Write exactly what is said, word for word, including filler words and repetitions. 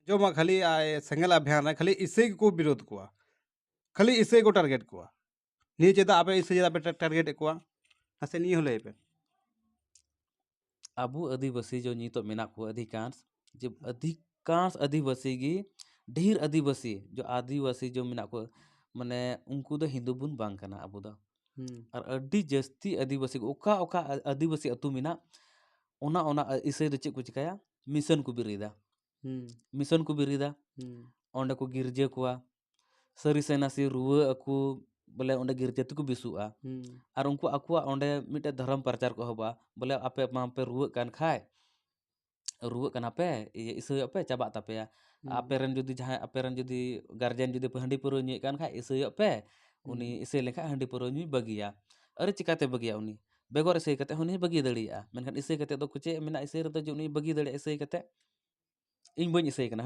ᱡᱚᱢᱟ ᱠᱷᱟᱹᱞᱤ ᱟᱭ ᱥᱮᱸᱜᱮᱞ ᱚᱵᱷᱤᱭᱟᱱ ᱨᱮ ᱠᱷᱟᱹᱞᱤ ᱤᱥᱟᱹᱭ ᱜᱮᱠᱚ ᱵᱤᱨᱳᱫᱷ ᱠᱚᱣᱟ, ᱠᱷᱟᱹᱞᱤ ᱤᱥᱟᱹᱭ ᱠᱚ ᱴᱟᱨᱜᱮᱴ ᱠᱚᱣᱟ᱾ ᱱᱤᱭᱟᱹ ᱪᱮᱫᱟᱜ ᱟᱯᱮ ᱤᱥᱟᱹᱭ ᱪᱮᱫᱟᱜ ᱯᱮ ᱴᱟ-, ᱴᱟᱨᱜᱮᱴ ᱮᱫ ᱠᱚᱣᱟ? ᱱᱟᱥᱮ ᱱᱤᱭᱟᱹ ᱦᱚᱸ ᱞᱟᱹᱭ ᱯᱮ᱾ ᱟᱵᱚ ᱟᱹᱫᱤᱵᱟᱹᱥᱤ ᱡᱚ ᱧᱤᱛᱚᱜ ᱢᱮᱱᱟᱜ ᱠᱚᱣᱟ ᱚᱫᱷᱤᱠᱟᱝᱥ, ᱡᱮ ᱚᱫᱷᱤᱠᱟᱝᱥ ᱟᱹᱫᱤᱵᱟᱹᱥᱤ ᱜᱮ, ᱰᱷᱮᱨ ᱟᱹᱫᱤᱵᱟᱹᱥᱤ ᱡᱚ ᱟᱹᱫᱤᱵᱟᱹᱥᱤ ᱡᱚ ᱢᱮᱱᱟᱜ ᱠᱚᱣᱟ, ᱢᱟᱱᱮ ᱩᱱᱠᱩ ᱫᱚ ᱦᱤᱱᱫᱩ ᱵᱚᱱ ᱵᱟᱝ ᱠᱟᱱᱟ ᱟᱵᱚ ᱫᱚ᱾ ᱦᱩᱸ᱾ ᱟᱨ ᱟᱹᱰᱤ ᱡᱟᱹᱥᱛᱤ ᱟᱹᱫᱤᱵᱟᱹᱥᱤ ᱠᱚ, ᱚᱠᱟ ᱚᱠᱟ ᱟᱹᱫᱤᱵᱟᱹᱥᱤ ᱟᱹᱛᱩ ᱢᱮᱱᱟᱜ, ᱚᱱᱟ ᱚᱱᱟ ᱤᱥᱟᱹᱭ ᱫᱚ ᱪᱮᱫ ᱠᱚ ᱪᱤᱠᱟᱹᱭᱟ? ᱢᱤᱥᱚᱱ ᱠᱚ ᱵᱮᱨᱮᱫᱟ᱾ ᱦᱩᱸ᱾ ᱢᱤᱥᱚᱱ ᱠᱚ ᱵᱮᱨᱮᱫᱟ᱾ ᱦᱩᱸ᱾ ᱚᱸᱰᱮ ᱠᱚ ᱜᱤᱨᱡᱟᱹ ᱠᱚᱣᱟ᱾ ᱥᱟᱹᱨᱤ ᱥᱮ ᱱᱟᱥᱮ ᱨᱩᱣᱟᱹᱜ ᱟᱠᱚ, ᱵᱚᱞᱮ ᱚᱸᱰᱮ ᱜᱤᱨᱡᱟᱹ ᱛᱮᱠᱚ ᱵᱮᱥᱚᱜᱼᱟ᱾ ᱦᱩᱸ᱾ ᱟᱨ ᱩᱱᱠᱩ ᱟᱠᱚᱣᱟᱜ ᱚᱸᱰᱮ ᱢᱤᱫᱴᱮᱡ ᱫᱷᱚᱨᱚᱢ ᱯᱨᱚᱪᱟᱨ ᱠᱚ ᱮᱦᱚᱵᱟ, ᱵᱚᱞᱮ ᱟᱯᱮ ᱢᱟᱯᱮ ᱨᱩᱣᱟᱹᱜ ᱠᱟᱱ ᱠᱷᱟᱡ, ᱨᱩᱣᱟᱹᱜ ᱠᱟᱱᱟ ᱯᱮ, ᱤᱭᱟᱹ, ᱤᱥᱟᱹᱭᱚᱜ ᱯᱮ, ᱪᱟᱵᱟᱜ ᱛᱟᱯᱮᱭᱟ᱾ ᱦᱩᱸ᱾ ᱟᱯᱮ ᱨᱮᱱ ᱡᱩᱫᱤ ᱡᱟᱦᱟᱸᱭ, ᱟᱯᱮ ᱨᱮᱱ ᱡᱩᱫᱤ ᱜᱟᱨᱡᱮᱱ ᱡᱩᱫᱤ ᱦᱟᱺᱰᱤ ᱯᱟᱹᱣᱨᱟᱹ ᱧᱩᱭᱮᱫ ᱠᱟᱱ ᱠᱷᱟᱡ, ᱤᱥᱟᱹᱭᱚᱜ ᱯᱮ, ᱩᱱᱤ ᱦᱩᱸ᱾ ᱤᱥᱟᱹᱭ ᱞᱮᱱᱠᱷᱟᱡ ᱦᱟᱺᱰᱤ ᱯᱟᱹᱣᱨᱟᱹ ᱧᱩᱭ ᱵᱟᱹᱜᱤᱭᱟ᱾ ᱟᱨᱮ, ᱪᱤᱠᱟᱛᱮ ᱵᱟᱹᱜᱤᱭᱟ ᱩᱱᱤ? ᱵᱮᱜᱚᱨ ᱤᱥᱟᱹᱭ ᱠᱟᱛᱮ ᱦᱚᱸ ᱩᱱᱤ ᱵᱟᱹᱜᱤ ᱫᱟᱲᱮᱭᱟᱜᱼᱟ᱾ ᱢᱮᱱᱠᱷᱟᱱ ᱤᱥᱟᱹᱭ ᱠᱟᱛᱮ ᱫᱚ ᱪᱮᱫ ᱢᱮᱱᱟᱜᱼᱟ ᱤᱥᱟᱹᱭ ᱨᱮᱫᱚ ᱡᱮ ᱩᱱᱤ ᱵᱟᱹᱜᱤ ᱫᱟᱲᱮᱭᱟᱜᱼᱟ ᱤᱥᱟᱹᱭ ᱠᱟᱛᱮ? ᱤᱧ ᱵᱟᱹᱧ ᱤᱥᱟᱹᱭ ᱠᱟᱱᱟ,